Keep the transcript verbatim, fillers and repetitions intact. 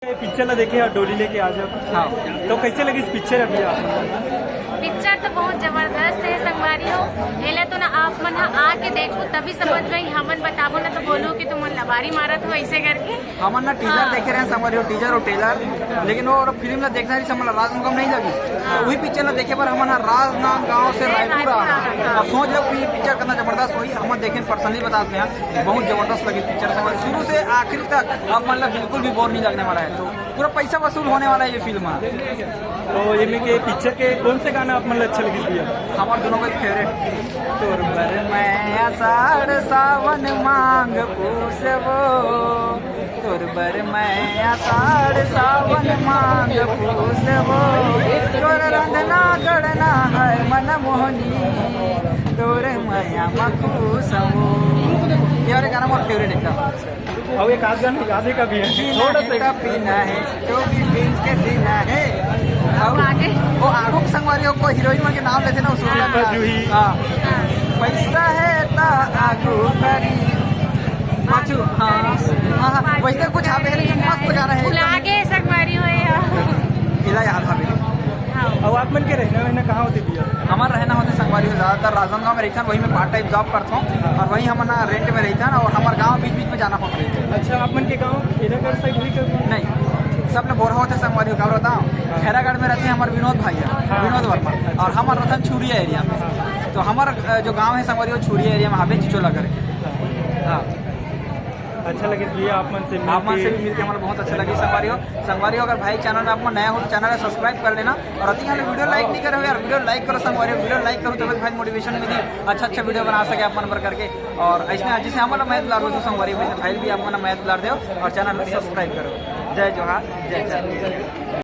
ये पिक्चर ला देखे और डोली लेके आ जाओ। हाँ। तो कैसे लगिस पिक्चर अभी आप? पिक्चर तो बहुत जबरदस्त है संगवारी हो। एला तो ना आप मन ह आके देखो तभी समझ में, हमन बताबो ना तो बोलो कि तुमन लबारी मारत हो ऐसे करके। हमन ना टीजर देखे रहे संगवारी हो, टीजर और ट्रेलर, लेकिन वो फिल्म ला देखना रहिस हमन ला राजनांदगांव नहीं लगिस। तो वही पिक्चर ला देखे बर हमन ह राजनांदगांव से रायपुर आ। अब सोच लो कि पिक्चर कितना जबरदस्त होही। हमन देखे, पर्सनली बताते हैं, बहुत जबरदस्त लगिस पिक्चर संगवारी, शुरू से आखिरी तक आप मन ला बिल्कुल भी बोर नहीं लगने वाला है। तो पूरा पैसा वसूल होने वाला है ये फिल्म। तो ये में के पिक्चर के कौन से गाना आप मन ला अच्छा लगिस भैया? हमारे दोनों का फेवरेट। तोर बर मैं आषाढ़ सावन मांग पूसबो, तोर बर मैं आषाढ़ सावन मांग पूसबो, तोर रंधना गढ़ना है मन मोहनी, तोर मया म खुसबो। ये वाले गाना मोर फेवरेट एकदम। और एक आध गाना याद है कभी है? थोड़ा सा। का पीना है, चौबीस इंच के सीना है। और आगे? वो आगू के संगवारी हो, कोई हीरोइन मन के नाम लेथे ना, उस हाँ। जूही। हाँ। पैसा है ता आगू करी। पाछू, हाँ। हाँ, हाँ, वैसे कुछ आप एक मस्त गाना है। भुला के संगवारी हो या। इला याद हवे। हाँ। और आप मन के रहना वहना कहाँ होथे भैया? हमार रहना होथे संगवारी हो, ज्यादातर राजनांदगांव में रहिथन, वही में पार्ट टाइम जॉब करथन और वही हमन रेंट में रहिथन और हमार गांव बीच बीच में जाना होथे। अच्छा, आप मन के गांव खेलागढ़ साइड भी कर? नहीं, सब ले बोरा होथे संगवारी हो, का बताओ, खैरागढ़ में रहथे हमार विनोद भैया, विनोद वर्मा, और हमार रहथन छुरिया एरिया में। तो हमार अ, जो गांव है संगवारी हो, छुरिया एरिया में हवे, चिचोला करके। हाँ। अच्छा लगे भैया आप मन से आप मन से मिलके। भी मिलके हमारा बहुत अच्छा लगे संगवारी हो। संगवारी हो, अगर भाई चैनल में आप मन नया हो तो चैनल ला सब्सक्राइब कर लेना, और अति यहाँ वीडियो लाइक नहीं करे हो यार, वीडियो लाइक करो संगवारी हो, वीडियो लाइक करो तब भाई मोटिवेशन मिली, अच्छा अच्छा वीडियो बना सके आप मन पर करके। और ऐसे जैसे हमन ला मया दुलार दो संगवारी हो, वैसे भाई भी आप मन ला मया दुलार दो और चैनल ला सब्सक्राइब करो। जय जोहार, जय जय।